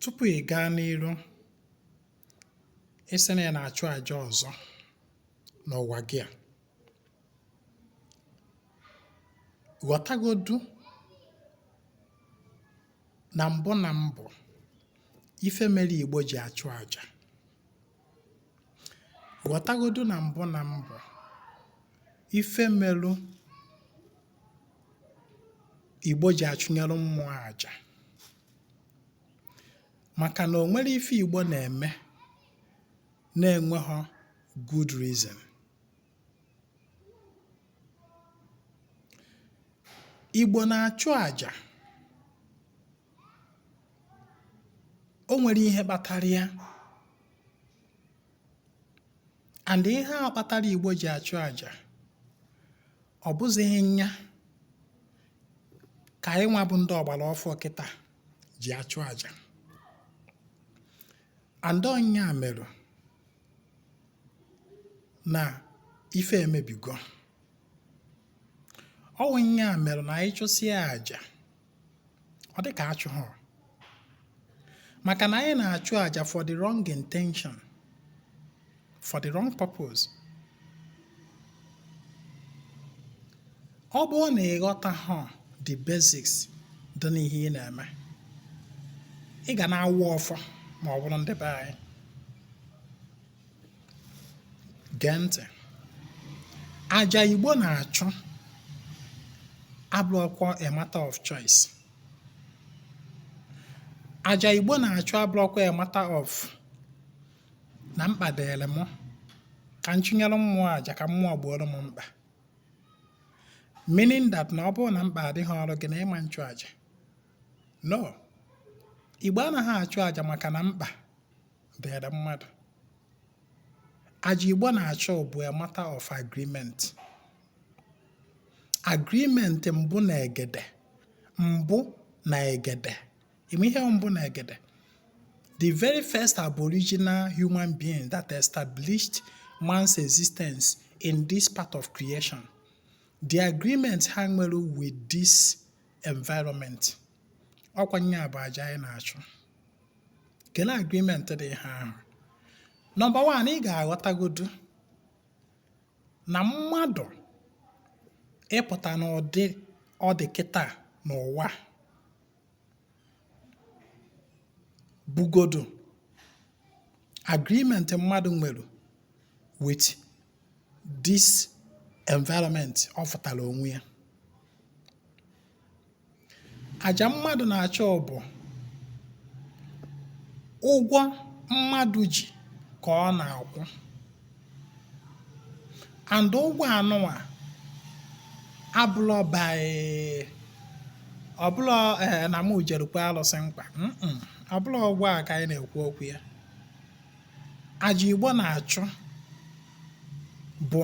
Tupu ị gaa n'iru ịsị na ị na-achụ àjà ọzọ n'ụwa gị a, ghọtagodu na mbụ na mbụ ife mere Igbo ji achụ àjà. Ghọtagodu na mbụ na mbụ ife melụ Igbo ji achụnyelụ mmụọ àjà. Maka na o nwerọ ife Igbo na-eme na-enweghọ good reason. Igbo na-achụ àjà, o nwere ihe kpatara ya and ihe a kpatara Igbo ji achụ àjà ọ bụzighị nya ka anyị nwa bụ ndị ọgbara ọfụụ kịta ji achụ àjà and ọ nya mere na ife emebigo. Ọ wụ nya mere na anyị chụsịa àjà ọ dị ka achụghọ maka na anyị na-achụ àjà for the wrong intention, for the wrong purpose. Ọ bụrụ na ị ghọtaghọ the basics dị n'ihe ị na-eme, ị ga na-awụ ọfọ ma ọ bụrụ ndị be anyị. Gee ntị, aja Igbo na-achụ abụrọkwa a matter of choice. Aja Igbo na-achụ abụrọkwa a matter of na mkpa dịrị mụ ka m chụnyere mmụọ aja ka mmụọ gbooro m mkpa. Meaning that na ọ bụrụ na mkpa adịghị ọrụ gị na ị ma nchụ aja. No. Igbo anaghị achụ aja maka na mkpa dịrị mmadụ. Aja Igbo na-achụ bụ a matter of agreement. Agreement mbụ na egede. Mbụ na egede. Ị ma ihe mbụ na egede? The very first aboriginal human being that established man's existence in this part of creation. The agreement ha nwere with this environment. Ọkwa nya bụ aja anyị na-achụ. Kelee agreement dị ihe ahụ. Number one, ị ga-aghọtagodu na mmadụ ịpụta n'ụdị ọ dị kịta n'ụwa bugodu agreement mmadụ nwere with this environment ọ fụtara onwe ya. Aja mmadụ na-achụ bụ ụgwọ mmadụ ji ka ọ na-akwụ and ụgwọ anụnwa abụlọ by ọbụlọ ee na mụ jere kwe alụsị nkwa ọbụlọ ụgwọ a ka anyị na-ekwu okwu ya. Aja Igbo na-achụ bụ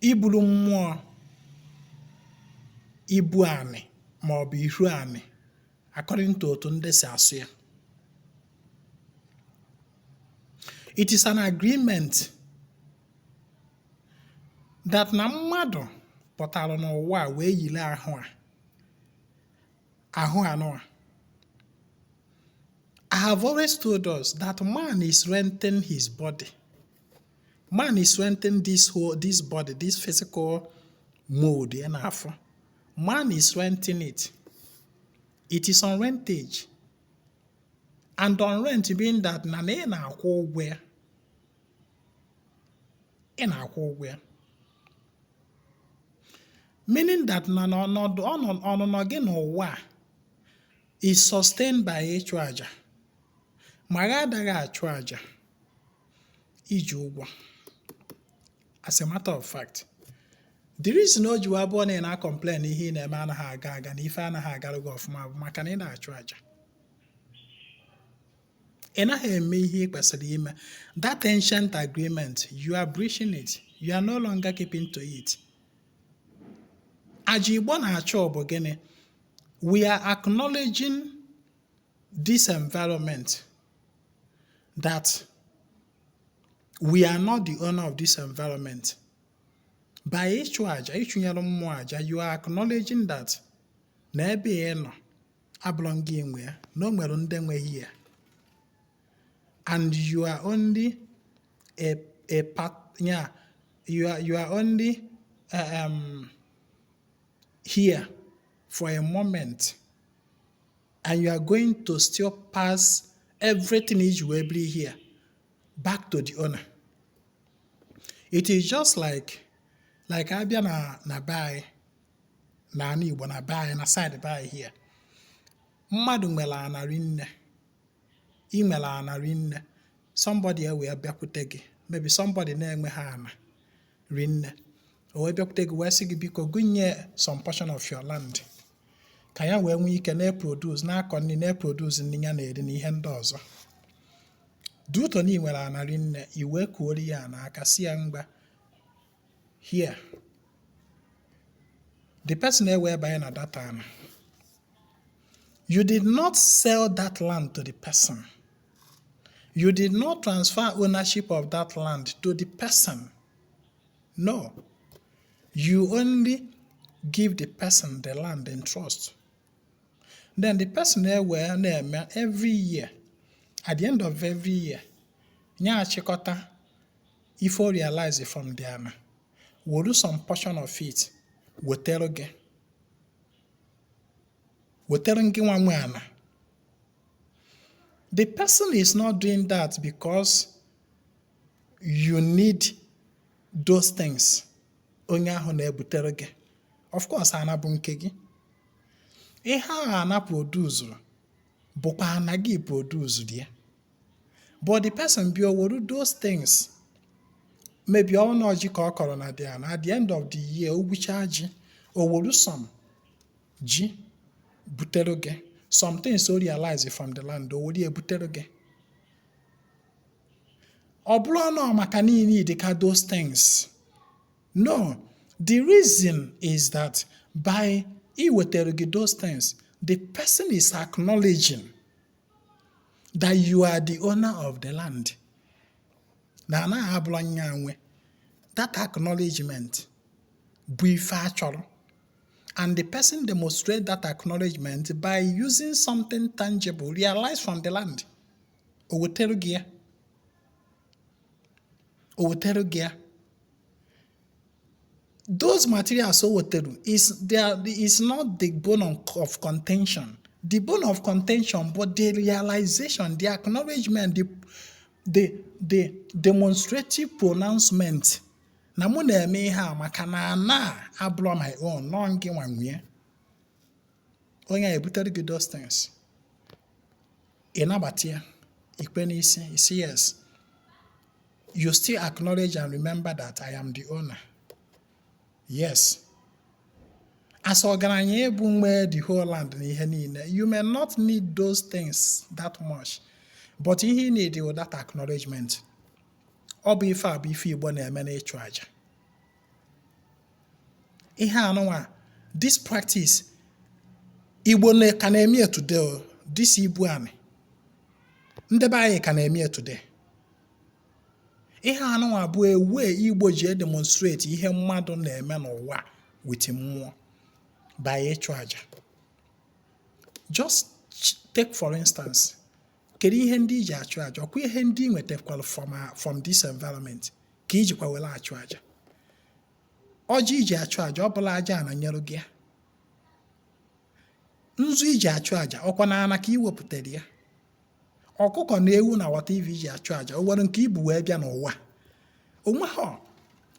iburu mmụọ ibu anị maọbụ ihu anị according to otu ndị si asụ ya. It is an agreement that na mmadụ pụtara n'ụwa a wee yiri ahụ a ahụ anụa. I have always told us that man is renting his body. Man is renting this whole this body, this physical mode ya na-afụ. Man is renting it. It is on rentage. And on rent being that na ị na-akwụ ụgwọ ya. Ị na-akwụ ụgwọ ya. Meaning that na ọnọdụ ọnụnọ gị n'ụwa a is sustained by ịchụ aja. Ma gị adaghị achụ aja iji ụgwọ. As a matter of fact, the reason o ji wee bụrụ na ị na-complain na ihe ị na-eme anaghị aga aga na ife anaghị agara gị ọfụma bụ maka na ị na-achụ aja. Ị naghị eme ihe ị kwesịrị ime. That ancient agreement, you are breaching it. You are no longer keeping to it. Aja Igbo na-achụ bụ gịnị? We are acknowledging this environment that we are not the owner of this environment. By ịchụ aja, ịchụnyere mmụọ aja, you are acknowledging that na ebe ị nọ Abụrọ gị nwe ya, na o nwere ndị nweghị ya, and you are only a part, yeah, you are only here for a moment and you are going to still pass everything iji wee biri here back to the owner. It is just like abịa na be anyị, na ala Igbo, na be anyị, na side be anyị here, mmadụ nwere ana rinne, ị nwere ana rinne, somebody ewee bịakwute gị, maybe somebody na-enweghị ana rinne, o wee bịakwute gị wee sị gị, biko, gụnye some portion of your land ka ya wee nwee ike na-eproduce, na-akọ nri, na-eproduce nri ya na-eri na ihe ndị ọzọ. Due to na ị nwere ana rinne, i wee kuoro ya n'aka, si ya mgba here. The person ewee banye na that ana. You did not sell that land to the person. You did not transfer ownership of that land to the person. No, you only give the person the land in trust. Then the person ewee na-eme every year, at the end of every year, nye achịkọta ife o realize from the ana, were some portion of it wetere gị, wetere gị nwa nwe ana. The person is not doing that because you need those things onye ahụ na-ebutere gị. Of course, ana bụ nke gị. Ihe ahụ ana produce bụkwa ana gị produce ya, but the person bịa were those things, maybe ọ ji ka ọ kọrọ na the ana, at the end of the year, o gbuchaa ji, o were some ji butere gị, some things o realize from the land, o were ya butere gị. Ọ bụrụ na maka niile dị ka those things, no. The reason is that by iwetere gị those things, the person is acknowledging that you are the owner of the land, na anaghị abụrụ nya nwe. That acknowledgement bụ ife a chọrọ, and the person demonstrate that acknowledgement by using something tangible realized from the land. O wetere gị ya, o wetere gị ya. Those materials o wetere is there is not the bone of contention. The bone of contention but the realization, the acknowledgement, the demonstrative pronouncement na mụ na-eme ihe a maka na ana a abụrọ my own, nọ gị nwa nwunye. Onye a ebutere gị those things, ị nabata ya, ikpe n'isi isi, yes, you still acknowledge and remember that I am the owner. Yes, as ọgaranya ịbụ nwee the whole land na ihe niile, you may not need those things that much, but ihe ị need with that acknowledgement. Ọ bụ ife a bụ ife Igbo na-eme n'ịchụ aja. Ihe anụnwa, this practice, Igbo ka na-eme ya today o. This ibu anị, ndị be anyị ka na-eme ya today. Ihe anụnwa bụ ewe Igbo ji demonstrate ihe mmadụ na-eme n'ụwa with mmụọ by ịchụ aja. Just take for instance, kedu ihe ndị iji achụ aja? Ọkwa ihe ndị ị nwetakwara from this environment ka ijikwa were achụ aja. Ọjị iji achụ aja, ọ bụla aja na nyere gị ya. Nzu iji achụ aja, ọkwa na ana ka ị wepụtara ya. Ọkụkọ na ewu na whatever iji achụ aja, o nwere nke ibu wee bịa n'ụwa onwe ha?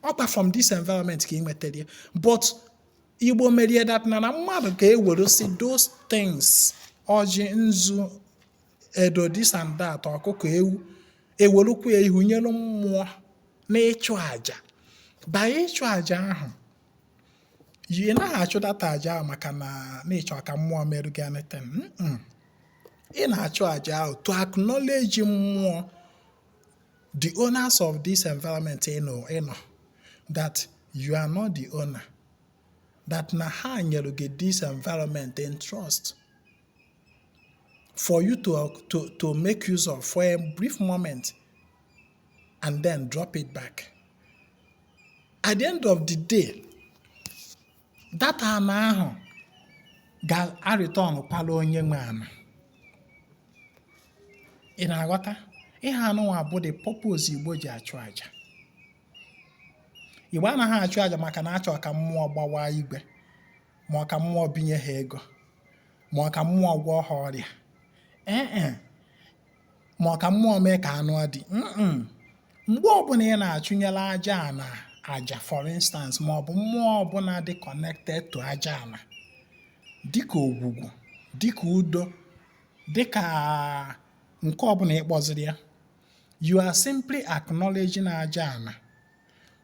Ọkwa from this environment ka ị nwetara ya. But Igbo merie that na mmadụ ka ewere si those things, ọjị, nzu, edo, this and that, ọkụkọ, ewu, ewerukwu ya ihu nyere mmụọ n'ịchụ aja. By ịchụ aja ahụ, ị naghị achụ data aja ahụ maka na ịchọ ka mmụọ merụ gị anything. Ị na-achụ aja ahụ to acknowledge mmụọ, the owners of this environment ị nọ, that you are not the owner, that na ha nyere gị this environment in trust for you to make use of for a brief moment and then drop it back. At the end of the day, that ana ahụ Ga-areturn kwala onye nwe ana. Ị na-aghọta? Ihe anụnwa bụ the purpose Igbo ji achụ aja. Igbo anaghị achụ aja maka na achọ ka mmụọ gbawa igwe, ma ọ ka mmụọ binye ha ego, ma ọ ka mmụọ gwọọ ha ọrịa, ee, ma ọ ka mmụọ mee ka anụ dị. Mgbe ọbụla ị na-achụnyere aja ana aja, for instance, ma ọ bụ mmụọ ọbụla dị connected to aja ana, dịka ogwugwu, dịka udo, dịka nke ọbụla ị kpọziri ya, you are simply acknowledging aja ana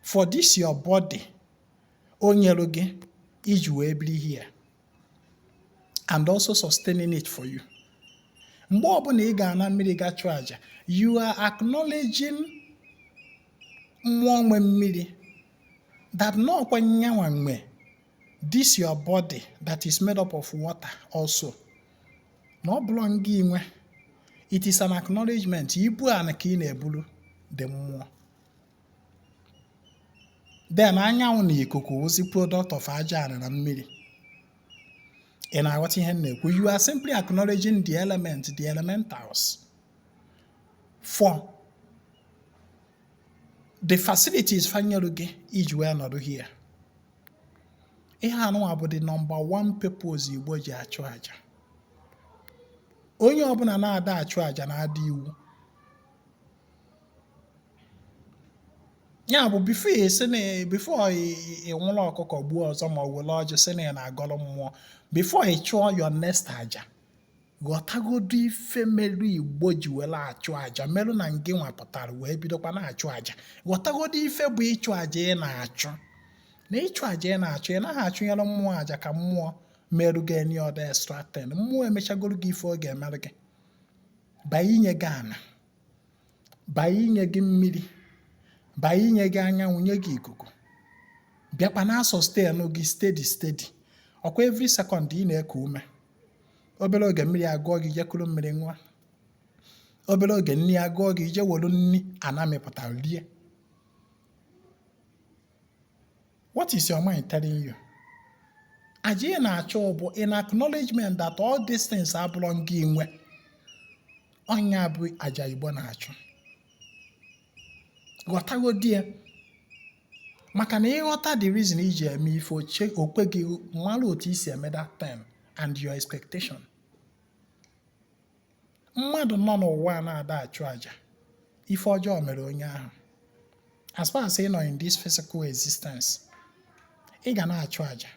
for this your body o nyere gị iji wee biri here and also sustaining it for you. Mgbe ọbụla ị ga-ana mmiri ga chụọ aja, you are acknowledging mmụọ nwe mmiri, that n'ọkwa nyanwa nwe this your body that is made up of water also, na ọ bụrụ ngị nwe. It is an acknowledgement. Ibu ana ka ị na-eburu dị mmụọ. Then anyanwụ na ikuku wụzi product of aja ana na mmiri. Ị na-aghọta ihe m na-ekwu? You are simply acknowledging the element, the elementals, for the facilities fanyere gị iji wee nọdụ here. Ihe anụnwa bụ the number one purpose Igbo ji achụ aja. Onye ọbụla na-ada achụ aja na-ada iwu. Ya bụ, before ị na before ị nwụrụ ọkụkọ gbuo ọzọ, ma ọ were ọjị sị na ị na-agọrọ mmụọ, before ị chụọ your next aja, ghọtagodo ife merụ Igbo ji were achụ aja, merụ na ngị nwa pụtara wee bidokwa na-achụ aja. Ghọtagodo ife bụ ịchụ aja ị na-achụ, na ịchụ aja ị na-achụ, ị naghị achụnyere mmụọ aja ka mmụọ merụ gị any other extra thing. Mmụọ emechagoro gị ife ọ ga-emerụ gị banye inye gị ana, banye inye gị mmiri, banye inye gị anyanwụ, nye gị ikuku, bịakwa na sustain gị steady steady. Ọkwa every second ị na-eku ume. Obere oge mmiri agụọ gị, jekuru mmiri ṅụọ. Obere oge nri agụọ gị, ije welu nri ana mịpụtara rie. What is your mind telling you? Aja ị na-achụ bụ in acknowledgement that all these things abụrọ ngị nwe. Ọnya bụ aja Igbo na-achụ. Ghọtagodi ya, maka na ịghọta the reason iji eme ife oche okwe gị mara otu isi eme that thing and your expectation. Mmadụ nọ n'ụwa na-ada achụ aja, ife ọjọọ mere onye ahụ. As far as ị nọ in this physical existence, ị ga na-achụ aja.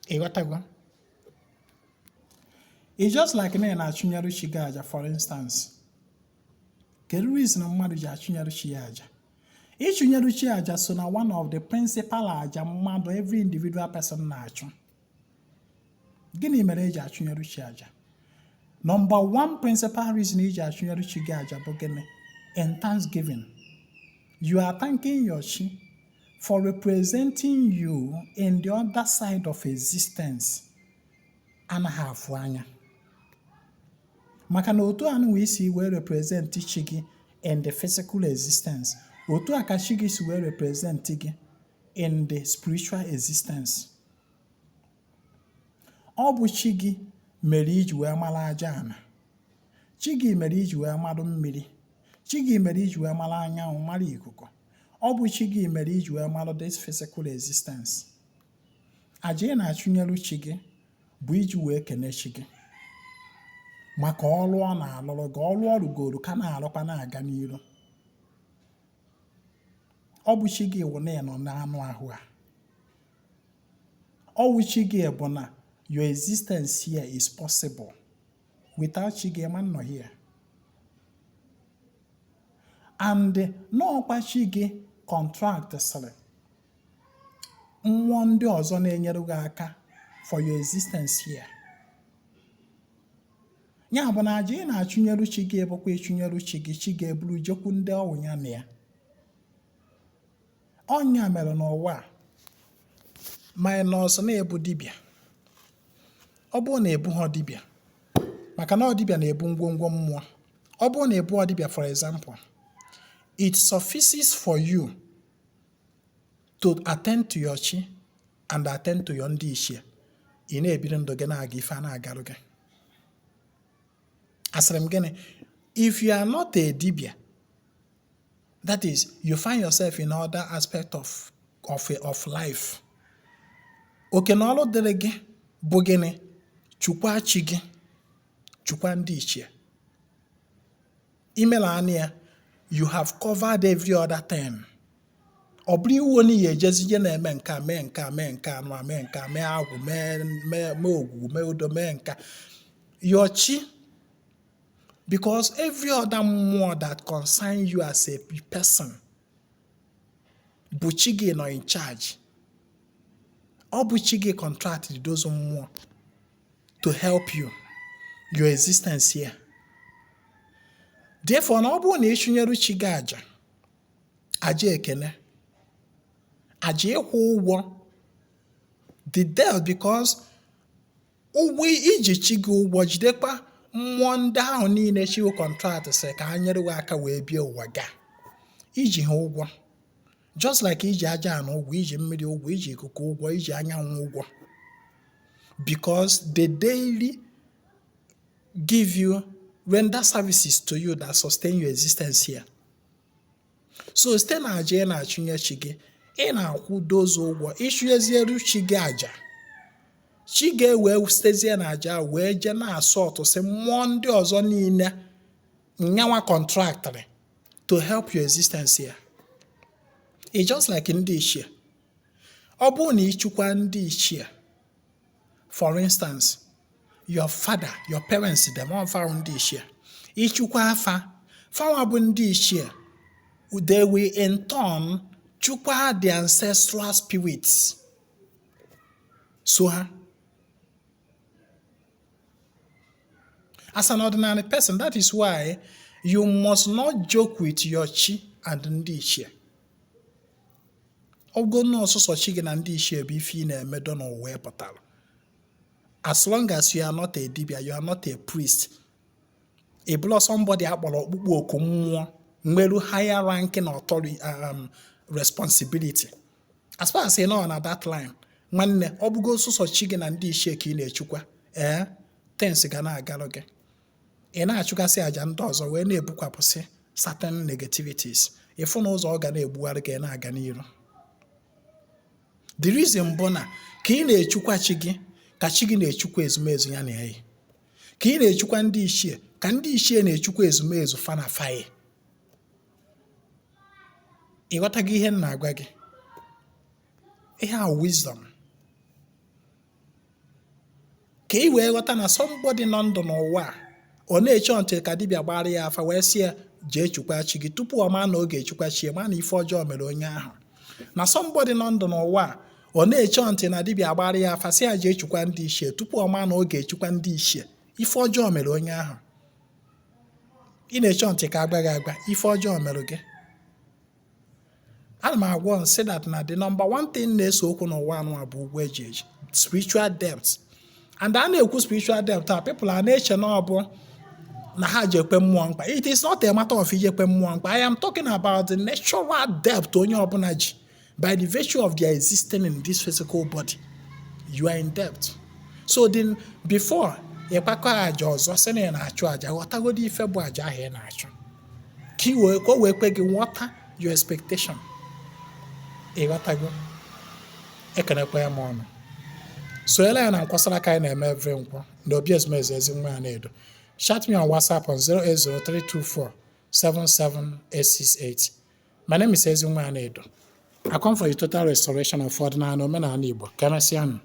Ịghọtago? It's just like na ị na-achụnyere chi gị aja, for instance. Kedu reason mmadụ ji achụnyere chi ya aja? Ịchụnyere chi aja so na one of the principal aja mmadụ, every individual person na-achụ. Gịnị mere eji achụnyere chi aja? Number one principal reason iji achụnyere chi gị aja bụ gịnị? In thanksgiving. You are thanking your chi for representing you in the other side of existence anaghị afụ anya, maka na otu anụ wee si wee represent chi gị in the physical existence, otu a ka chi gị si wee represent gị in the spiritual existence. Ọ bụ chi gị mere iji wee mara aja ana, chi gị mere iji wee mara mmiri, chi gị mere iji wee mara anyanwụ, mara ikuku. Ọ bụ chi gị mere iji wee mara this physical existence. Aja ị na-achụnyere chi gị bụ iji wee kene chi gị maka ọrụ ọ na-alụrụ gị, ọrụ ọ rụgoro ka na-arụkwa na-aga n'iru. Ọ bụ chi gị wụ na ị nọ n'anụ ahụ a. Ọ wụ chi gị bụ na your existence here is possible. Without chi gị, ma nọ here. And n'ọkwa chi gị contract sịrị mmụọ ndị ọzọ na-enyere gị aka for your existence here. Ya bụ na aja ị na-achụnyere chi gị bụkwa ịchụnyere chi gị, chi ga-eburu jekwu ndị ọwụ ya na ya. Ọnya mere n'ụwa a, minus na-ebu dibịa. Ọ bụrụ na ebu ha dibịa, maka na ọ dibịa na-ebu ngwongwo mmụọ, ọ bụrụ na ebu dibịa, for example, it suffices for you to attend to your chi. And attend to your ndị ichie. Ị na-ebiri ndụ gị na-aga, ife a na-agarụ gị. Asịrị m gịnị? If you are not a dibia, that is, you find yourself in other aspect of life, oke na ọrụ dịrị gị bụ gịnị? Chukwa chi gị, chukwa ndị ichie. Imela anya ya, you have covered every other thing. Ọ bụrụ iwu onye ya ejezi je na-eme nke a, mee nke a, mee nke anụ a, mee nke a, mee agwụ, mee mee mee ogwugwu, mee udo, mee nke a. Your chi, because every other mmụọ that concern you as a person bụ chi gị nọ in charge. Ọ bụ chi gị contract those mmụọ to help you, your existence here. Therefore, na ọ bụrụ na ị chụnyere chi gị aja, aja ekene, aja ịkwụ ụgwọ the debt, because ụgwọ iji chi gị ụgwọ, jidekwa mmụọ ndị ahụ niile chi gị contract sị ka ha nyere gị aka wee bie ụwa ga iji ha ụgwọ, just like iji aja ana ụgwọ, iji mmiri ụgwọ, iji ikuku ụgwọ, iji anyanwụ ụgwọ, because they daily give you, render services to you that sustain your existence here. So site na aja ị na-achụnye chi gị, ị na-akwụ dozu ụgwọ. Ịchụnyezieru chi gị aja, chi ga-ewe sitezie na aja wee jee na-asọ ọtụsị mmụọ ndị ọzọ niile nyanwa contractịrị to help your existence here. It's just like ndị ichie. Ọ bụrụ na ịchụkwa ndị ichie, for instance, your father, your parents, them all fa ndị ichie, ịchụkwa afa fanwa bụ ndị ichie, they will in turn chụkwa the ancestral spirits so ha. As an ordinary person, that is why you must not joke with your chi and ndị ichie. Ọgụ na ọsụsọ chi gị na ndị ichie bụ ife ị na-emedo n'ụwa ị pụtara. As long as you are not a dibia, you are not a priest, ị bụrụ somebody akpọrọ ọkpụkpọ oku mmụọ nwere higher ranking authority, responsibility, as far as ị nọ na that line, nwanne, ọ bụgo sụsọ chi gị na ndị ichie ka ị na-echukwa, ee, things ga na-agalụ gị. Ị na-achụgasị àjà ndị ọzọ wee na-ebukwapụsị certain negativities, ịfụ na ụzọ ọ ga na-egbugharị gị na-aga n'iru. The reason bụ na ka ị na-echukwa chi gị, ka chi gị na-echukwa ezumezu ya na eyi. Ka ị na-echukwa ndị ichie, ka ndị ichie na-echukwa ezumezu fa na fayi. Ịghọtago ihe m na-agwa gị? Ihe a wisdom ka ị wee ghọta na somebody nọ ndụ n'ụwa a, ọ na-eche ntị ka dibịa gbara ya afa wee sị ya jee chukwa chi gị tupu ọ maa na ọ ga-echukwa chi ya, maa na ife ọjọọ mere onye ahụ. Na somebody nọ ndụ n'ụwa a, ọ na-eche ntị na dibịa gbara ya afa sị ya jee chukwa ndị ichie tupu ọ maa na ọ ga-echukwa ndị ichie, ife ọjọọ mere onye ahụ. Ị na-eche ntị ka agba gị agba, ife ọjọọ mere gị. Ana m agwọ nsị that na the number one thing na-ese okwu n'ụwa anụnwa bụ ụgwọ eji eji, spiritual debt. And a na-ekwu spiritual debt a, people a na-eche na ọ bụ na ha ji ekwe mmụọ mkpa. It is not a matter of iji ekwe mmụọ mkpa. I am talking about the natural debt onye ọbụla ji by the virtue of their existing in this physical body. You are in debt. So then, before ịkpakọ aja ọzọ sị na ị na-achụ aja, ghọtagodi ife bụ aja ahụ ị na-achụ, ka i wee ka o wee kwe gị nghọta your expectation. Ịghọtago? Ekenekwa ya m ọnụ. Sonyela ya na nkwasara aka anyị na-eme every Nkwọ na obi ezumezu ezi nwa ya na-edo. Chat me on WhatsApp on 08032477868. My name is Ezinwa Anaedo. I come for the total restoration of ọdịnala, omenala Igbo. Ka emesịa nụ.